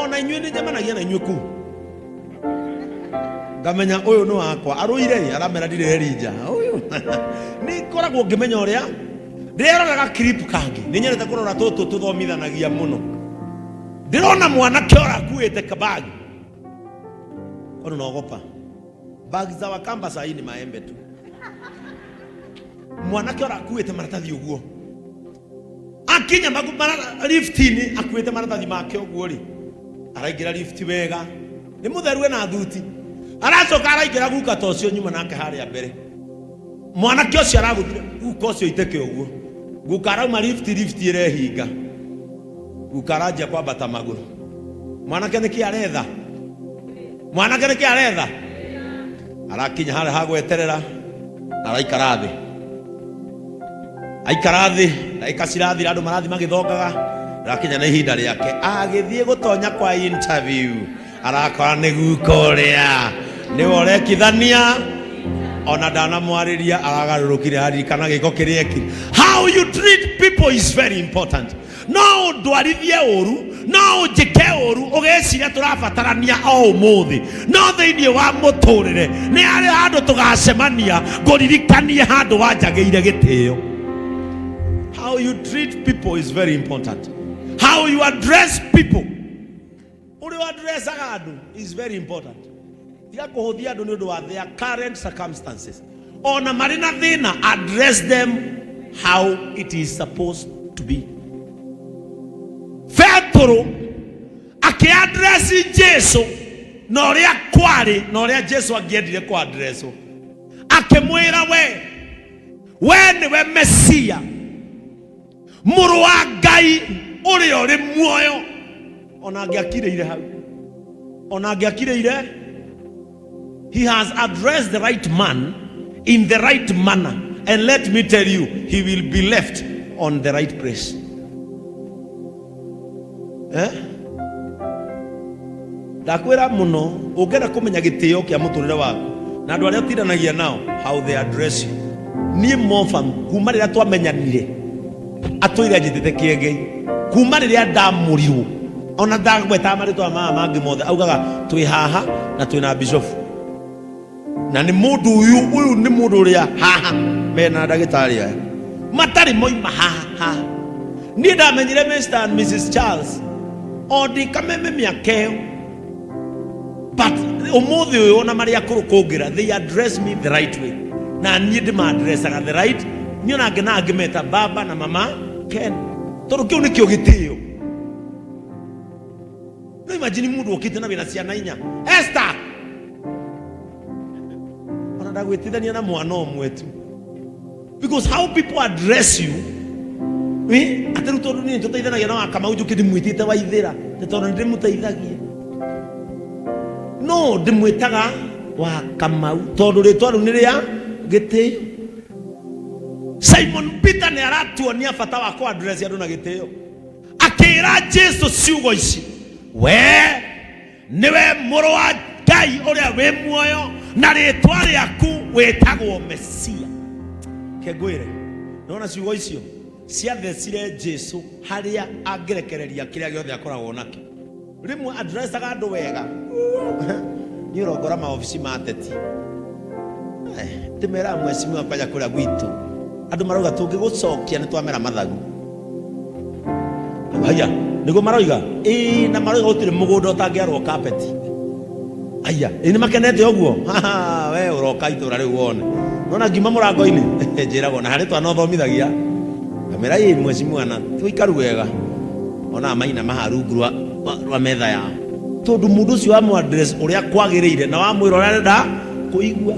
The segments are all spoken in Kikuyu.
Ona inyuĩ nĩ njemanagia na inyuĩ kũu, ngamenya ũyũ nĩ wakwa arũire ĩ, aramera ndirĩ Elijah ũyũ. Nĩ ngoragwo ngĩmenya ũrĩa ndĩroraga clip kangĩ. Nĩ nyendete kũrora tũtũ tũthomithanagia mũno. Ndĩrona mwanake ũrakuĩte kabagi, kwani unaogopa bagi za Wakamba? Saa hii ni maembe tu. Mwanake ũrakuĩte maratathi ũguo akinya lift-inĩ, akuĩte maratathi make ũguo rĩ, araingĩra lift wega, nĩ mũtheru, ena thuti. Aracoka araingĩra, guka ta ũcio nyuma nake harĩa mbere. Mwanake ũcio aragũthire guka ũcio iteke ũguo. Guka arauma lift, lift ĩrehinga, guka aranjia kwambata magũrũ. Mwanake nĩkĩ aretha? Mwanake nĩkĩ aretha? Arakinya harĩa ha gweterera na araikara thĩ. Aikara thĩ, ndagĩka cirathira, andũ marathiĩ magĩthongaga. Rakinya nĩ ihinda rĩake, agĩthiĩ gũtonya kwa interview, arakora nĩ guka ũrĩa nĩwe ũrekithania. Ona ndanamwarĩria, aragarũrũkire aririkana gĩko kĩrĩa ekire. How you treat people is very important. No ũndwarithie ũru, no ũnjĩke ũru, ũgĩciria tũrabatarania o ũmũthĩ, no thĩinĩ wa mũtũrĩre nĩ harĩ handũ tũgacemania ngũririkanie handũ wanjagĩire gĩtĩo. How you treat people is very important. How you address people, ũrĩa addressaga andũ is very important. Tiga kũhũthia andũ nĩ ũndũ wa their current circumstances. Ona marĩ na thĩna, address them how it is supposed to be. Petũrũ akĩaddress Jesu na ũrĩa kwarĩ na ũrĩa Jesu angĩendire kũaddresswo. Akĩmwĩra, We nĩwe Mesia, mũrũ wa Ngai ũrĩa ũrĩ muoyo." Ona angĩakirĩire hau, ona angĩakirĩire. He has addressed the right man in the right manner, and let me tell you, he will be left on the right place, eh? Ndakwĩra mũno, ũngĩenda kũmenya gĩtĩo kĩa mũtũrĩre waku na andũ arĩa ũtindanagia nao, how they address you. Niĩ Mofam, kuma rĩrĩa twamenyanire, atũire anjĩtĩte Kĩengei. Kuma rĩrĩa ndamũrirwo, ona ndagwetaga marĩtwa maya mangĩ mothe, augaga twĩ haha na twĩ na bishofu, na nĩ mũndũ ũyũ, ũyũ nĩ mũndũ ũrĩa haha mena ndagĩtarĩ aya matarĩ moima haha haha. Niĩ ndamenyire Mr and Mrs Charles o ndĩ kameme mĩaka ĩyo, but ũmũthĩ ũyũ ona marĩ akũrũ kũngĩra, they address me the right way na niĩ ndĩma-addressaga the right. Niĩ ona ngenaga ngĩmeta baba na mama Ken, tondũ kĩu nĩkĩo gĩtĩo. No imagine mũndũ ũkĩte na wĩna ciana inya, Esther, ona ndagwĩtithania na mwana ũmwe tu, because how people address you. Atĩ rĩu tondũ niĩ tũteithanagia na Wakamau, njũkĩ ndĩmwĩtĩte Waithĩra nĩ tondũ nĩ ndĩmũteithagia? No ndĩmwĩtaga Wakamau tondũ rĩtwa rĩu nĩ rĩa gĩtĩo. Simon Peter nĩ aratuonia bata wa kũ address andũ na gĩtĩo. Akĩra Jesu ciugo ici, "We nĩwe mũrũ wa Ngai ũrĩa wĩ muoyo, na rĩtwa rĩaku wĩtagwo Mesia." Kengwĩre, nona ciugo icio ciathecire Jesu harĩa angĩrekereria kĩrĩa gĩothe akoragwo nakĩo. Rĩmwe addressaga andũ wega. Niĩ ũrongora maobici ma ateti, ndĩmeraga mheshimiwa, kwanja kũrĩa gwitũ andũ marauga tũngĩgũcokia nĩ twamera mathagu. Haya nĩguo maroiga, ĩĩ, na maroiga gũtirĩ mũgũnda ũtangĩarwo kapeti. Aya, ĩ nĩ makenete ũguo. We ũroka itũra rĩu wone nona ngiuma mũrango-inĩ, njĩragwo na harĩ twana ũthomithagia, ngamĩra, "Ĩ mheshimiwa, na tũikaru wega." Onaga maina maha rungu rwa metha yao, tondũ mũndũ ũcio wamũ address ũrĩa kwagĩrĩire na wamwĩra ũrĩa arenda kũigua.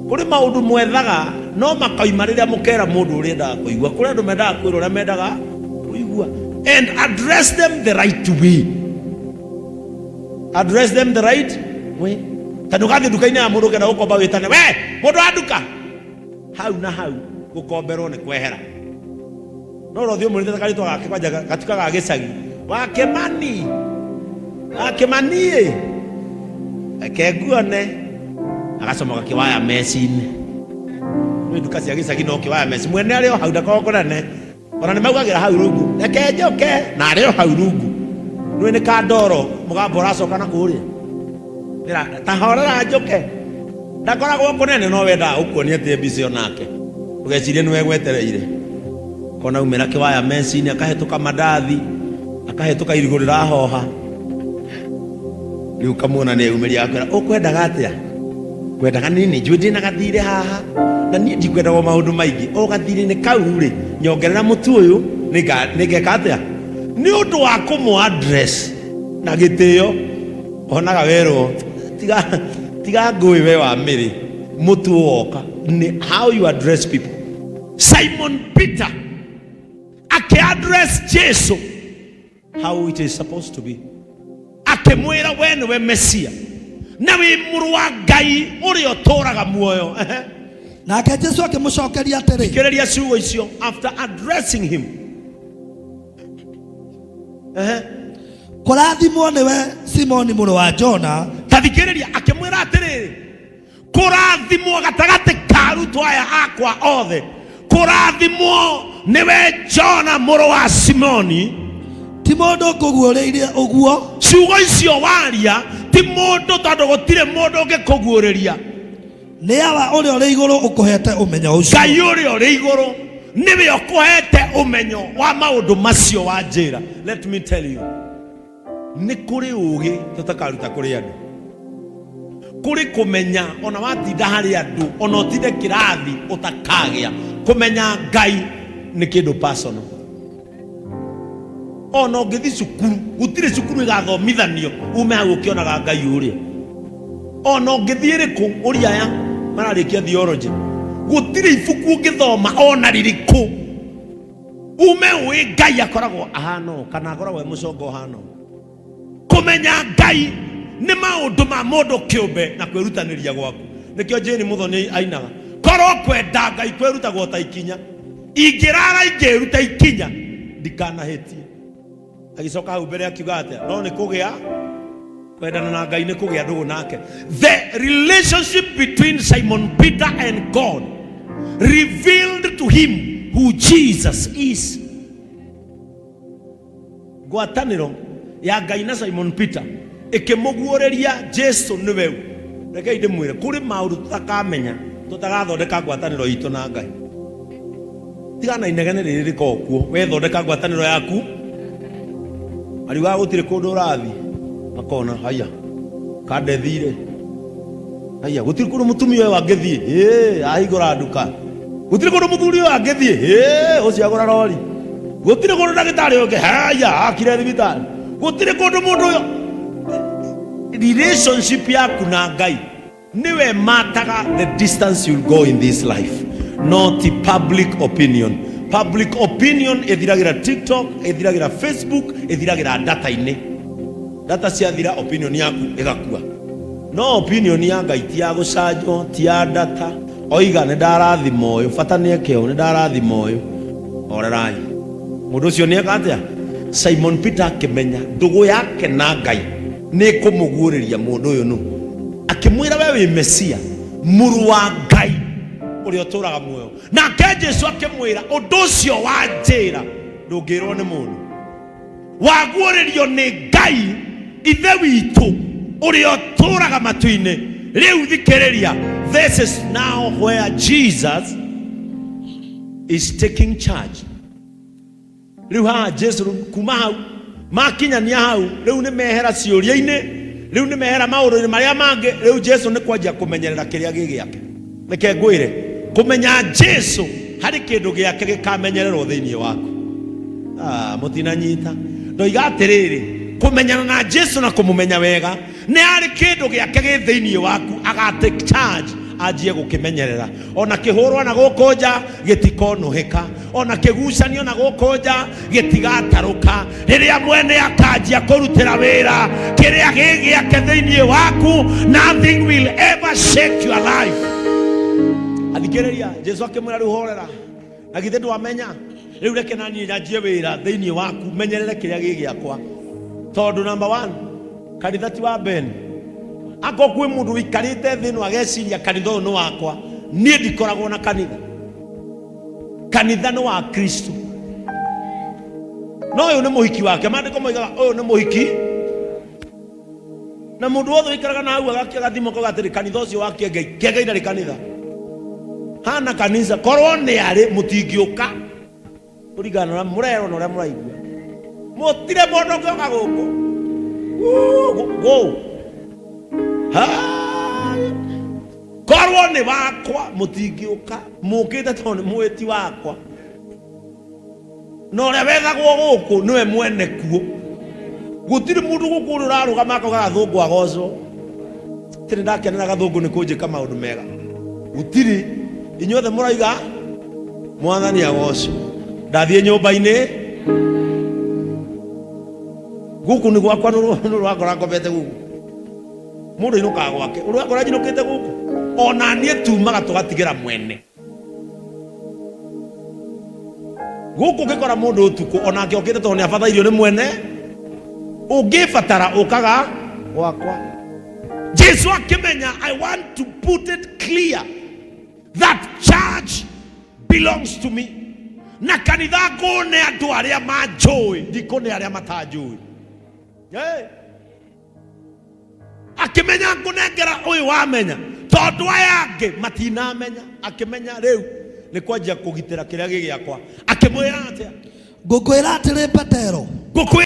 Kũrĩ maũndũ mwethaga no makaima rĩrĩa mũkera mũndũ ũrĩa endaga kũigua. Kũrĩ andũ mendaga kwĩrwo ũrĩa mendaga kũigua, and address them the right way. Address them the right way. Ta ndũgathiĩ nduka-inĩ ya mũndũ ũkenda gũkomba, wĩtane, "We mũndũ wa nduka." Hau na hau gũkomberwo nĩ kwehera. No ũrothiĩ ũmwĩrĩte karĩtwa gake kwanja gatuka ga gĩcagi, "Wa Kĩmani, wa Kĩmani ĩ, reke nguone." Agacomoka kĩwaya meci-inĩ. Nĩ nduka cia gĩcagi, no kĩwaya meci mwene arĩ o hau, ndakoragwo kũnene. Ona nĩ maugagĩra hau rungu, "Reke njoke," na arĩ o hau rungu. Nĩ nĩ kandoro mũgambo ũracoka na kũrĩa. Ta horera njũke. Ndakoragwo kũnene no wendaga gũkuonia atĩ mbica onake. Ũgeciria nĩwe gwetereire. Kona umĩra kĩwaya meci-inĩ akahĩtũka mandathi, akahĩtũka irigũ rĩrahoha. Rĩu ũkamuona nĩ eyumĩria agakwĩra ũkwendaga atĩa? Ngwendaga nini njũĩ ndĩna gathirĩ haha na niĩ ndikwendagwo maũndũ maingĩ. O gathirĩ-inĩ kau rĩ, nyongerera mũtu ũyũ nĩngeka atĩa? Nĩ ũndũ wa kũmũ address na gĩtĩo onaga werwo tiga tiga ngũĩ we wa mĩrĩ mũtu woka nĩ how you address people. Simon Peter akĩ-address Jesu how it is supposed to be, akĩmwĩra we nĩwe Mesia na wĩ mũrũ wa Ngai ũrĩa ũtũũraga muoyo. Ehe. Nake Jesu akĩmũcokeria atĩrĩ, Thikĩrĩria ciugo icio after addressing him. Ehe. Kũrathimwo nĩwe Simoni mũrũ wa Jona, Ta thikĩrĩria, akĩmwĩra atĩrĩrĩ, kũrathimwo gatagatĩ ka arutwo aya akwa othe, kũrathimwo nĩwe Jona mũrũ wa Simoni. Ti mũndũ ũkũguũrĩirie ũguo, Ciugo icio waria ti mũndũ, tondũ gũtirĩ mũndũ ũngĩkũguũrĩria. Nĩ Awa ũrĩa ũrĩ igũrũ ũkũhete ũmenyo ũcio. Ngai ũrĩa ũrĩ igũrũ nĩwe ũkũhete ũmenyo wa maũndũ macio wa njĩra. Let me tell you, nĩ kũrĩ ũgĩ tũtakaruta kũrĩ andũ, kũrĩ kũmenya ona watinda harĩ andũ, ona ũtinde kĩrathi ũtakagĩa kũmenya Ngai nĩ kĩndũ personal. Ona ũngĩthiĩ cukuru, gũtirĩ cukuru ĩgathomithanio ume hau ũkĩonaga Ngai ũrĩa. Ona ũngĩthiĩ rĩkũ, ũria aya mararĩkia theology, gũtirĩ ibuku ũngĩthoma ona rĩrĩkũ ume ũĩ Ngai akoragwo ahana ũũ kana akoragwo e mũcongo ũhana ũũ. Kũmenya Ngai nĩ maũndũ ma mũndũ kĩũmbe na kwĩrutanĩria gwaku. Nĩkĩo Jane Muthoni ainaga, korwo kwenda Ngai kwĩrutagwo ta ikinya, ingĩrara ingĩruta ikinya ndikanahĩtie. Agĩcoka hau mbere akiuga atĩa? No nĩ kũgĩa kwendana na Ngai nĩ kũgĩa ndũgũ nake. The relationship between Simon Peter and God revealed to him who Jesus is. Ngwatanĩro ya Ngai na Simon Peter ĩkĩmũguũrĩria Jesu nĩwe ũ. Rekei ndĩmwĩre, kũrĩ maũndũ tũtakamenya tũtagathondeka ngwatanĩro itũ na Ngai. Tigana na inegene rĩrĩ rĩkoragwo kuo, we thondeka ngwatanĩro yaku. Mariugaga gũtirĩ kũndũ ũrathiĩ, makona haya kandethire, haya gũtirĩ kũndũ mũtumia ũyũ angĩthiĩ, ĩĩ ahingũra nduka, gũtirĩ kũndũ mũthuri ũyũ angĩthiĩ, ĩĩ ũcio agũra rori, gũtirĩ kũndũ ndagĩtarĩ ũngĩ, haya akire thibitarĩ, gũtirĩ kũndũ mũndũ ũyũ. Relationship yaku na Ngai niwe mataga the distance you'll go in this life, not the public opinion. Public opinion ĩthiragĩra TikTok, ĩthiragĩra Facebook, ĩthiragĩra data-inĩ. Data ciathira, opinion yaku ĩgakua. No opinion ya Ngai ti ya gũcanjwo, ti ya data. Oiga nĩ ndarathima ũyũ, bata nĩ eke ũũ, nĩ ndarathima ũyũ, horerai. Mũndũ ũcio nĩ eka atĩa? Simon Peter akĩmenya ndũgũ yake na Ngai nĩ ĩkũmũguũrĩria mũndũ ũyũ nũ. Akĩmwĩra we wĩ Mesia, mũrũ wa Ngai ũrĩa ũtũũraga muoyo. Nake Jesu akĩmwĩra ũndũ ũcio wa njĩra ndũngĩrwo nĩ mũndũ, waguũrĩrio nĩ Ngai Ithe witũ ũrĩa ũtũũraga matu-inĩ. Rĩu thikĩrĩria, this is now where Jesus is taking charge. Rĩu haha Jesu rĩu kuma hau makinyania hau, rĩu nĩ mehera ciũria-inĩ, rĩu nĩ mehera maũndũ-inĩ marĩa mangĩ. Rĩu Jesu nĩ kwanjia kũmenyerera kĩrĩa gĩ gĩake. Reke ngwĩre, kũmenya Jesu harĩ kĩndũ gĩake gĩkamenyererwo thĩinĩ waku. Ah, mũtinanyita. Ndoiga atĩrĩrĩ, kũmenyana na Jesu na kũmũmenya wega nĩ harĩ kĩndũ gĩake gĩ thĩinĩ waku aga take charge, anjie gũkĩmenyerera. Ona kĩhũrwo na gũkũ nja gĩtikonũhĩka, ona kĩgucanio na gũkũ nja gĩtigatarũka. Rĩrĩa mwene akanjia kũrutĩra wĩra kĩrĩa gĩ gĩake thĩinĩ waku, nothing will ever shake your life. Athikĩrĩria, Jesu akĩmwĩra rĩu horera, na githĩ ndwamenya? Rĩu reke na niĩ nyanjie wĩra thĩinĩ waku, menyerere kĩrĩa gĩ gĩakwa. Tondũ number one, kanitha ti wa Ben. Akorwo kwĩ mũndũ ũikarĩte thĩ ĩno ageciria kanitha ũyũ nĩ wakwa, niĩ ndikoragwo na kanitha. Kanitha nĩ wa Kristo. No ũyũ nĩ mũhiki wake. Maandĩko moigaga ũyũ nĩ mũhiki. Na mũndũ wothe ũikaraga na hau agakia gathimo akauga atĩrĩ, kanitha ũcio wa Kĩengei, Kĩengei ndarĩ kanitha. Hana kanitha, korwo nĩ arĩ mũtingĩũka. Kũringana na ũrĩa mũrerwo na ũrĩa mũraigua. Mũtirĩ mũndũ ũngĩũka gũkũ. Gũũ. Hai. Korwo nĩ wakwa mũtingĩũka. Mũkĩte tondũ nĩ mũĩ ti wakwa. Na ũrĩa wethagwo gũkũ nĩwe mwene kuo. Gũtirĩ mũndũ gũkũ ũrĩa ũrarũgama akauga Gathũngũ agocwo. Tirĩ ndakenera Gathũngũ nĩ kũnjĩka maũndũ mega. Gũtirĩ. Inyuothe mũraiga Mwathani agocwo. Ndathiĩ nyũmba-inĩ gũkũ nĩ gwakwa, nĩ rwakora ngomete gũkũ. Mũndũ ainũkaga gwake. Ũrĩa wakora njinũkĩte gũkũ. Ona niĩ tumaga tũgatigĩra mwene. Gũkũ ũngĩkora mũndũ ũtukũ onake okĩte tondũ nĩ abatairio nĩ mwene. Ũngĩbatara ũkaga gwakwa. Jesu akĩmenya, I want to put it clear that church belongs to me. Na kanitha ngũne andũ arĩa manjũĩ, ndikũne arĩa matanjũĩ. Hey. Akĩmenya ngũnengera ũyũ wamenya, tondũ aya angĩ matinamenya. Akĩmenya rĩu nĩ kwanjia kũgitĩra kĩrĩa gĩ gĩakwa. Akĩmwĩra atĩa? Ngũkwĩra atĩrĩ Petero, Ngũkwĩra.